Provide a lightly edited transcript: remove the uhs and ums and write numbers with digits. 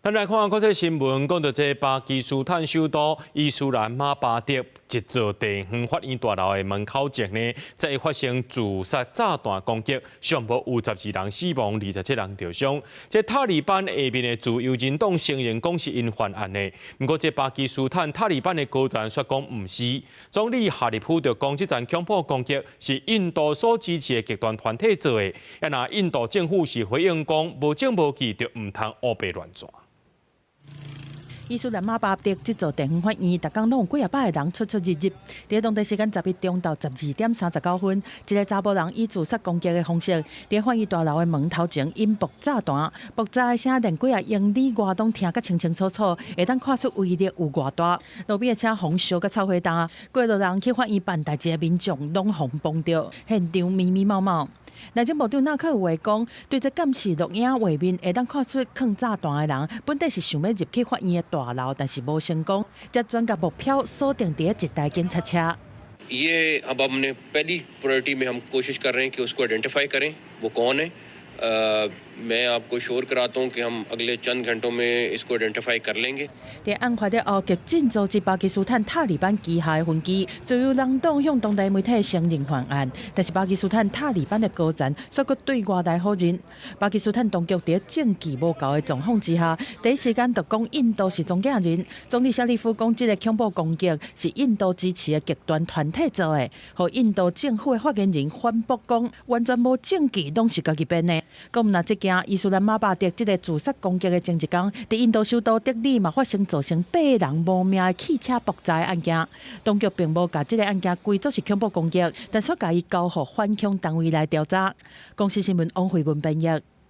咱來看國際新聞，講到這巴基斯坦首都伊斯蘭馬巴德一座地方法院大樓的門口前呢，再發生自殺炸彈攻擊，上無有12人死亡，27人著傷。這塔利班下面的自由人黨承認講是𪜶犯案的，毋過這巴基斯坦塔利班的高層卻講毋是。總理哈里夫就講，這場恐怖攻擊是印度所支持的極端團體做的。啊，若印度政府是回應講，無證無據就毋通烏白亂跩。伊斯蘭馬巴德這座地方法院，逐工攏有幾仔百个人出出入入。佇當地時間11中晝12點39分，一个查埔人以自殺攻擊的方式，佇法院大樓的門頭前引爆炸彈，爆炸的聲連幾仔英里外攏聽甲清清楚楚，會當看出威力有偌大。路邊的車予燒甲臭火焦，過路人去法院辦代誌的民眾攏予磅著，現場密密麻麻。內政部長納克話講，對這監視錄影畫面會當看出囥炸彈的人，本底是想欲入去法院的大樓，但是無成功，才轉共目標鎖定佇一台警察車。 ये अब हमने पहली प्रायोरिटी में हम कोशिश कर रहे हैं कि उसको आइडेंटिफाई करें, वो कौन है। मैं आपको श्योर कराता हूँ कि हम अगले चंद घंटों में इसको आइडेंटिफाई कर लेंगे。佇案發了後，激進組織巴基斯坦塔利班旗下的分支自由人黨向當地媒體承認犯案，但是巴基斯坦塔利班的高層卻閣對外來否認。巴基斯坦當局佇證據無夠的狀況之下，第一時間就講印度是中間人。總理謝里夫講，這个恐怖攻擊是印度支持的極端團體做的，予印度政府的發言人反駁講，完全無證據，攏是家己編的。講毋若這件伊斯蘭馬巴德這个自殺攻擊的前一工，佇印度首都德里嘛發生造成八人無命的汽車爆炸案件，當局並無共這个案件歸做是恐怖攻擊，但卻共伊交予反恐單位來調查。公視新聞王慧文編譯。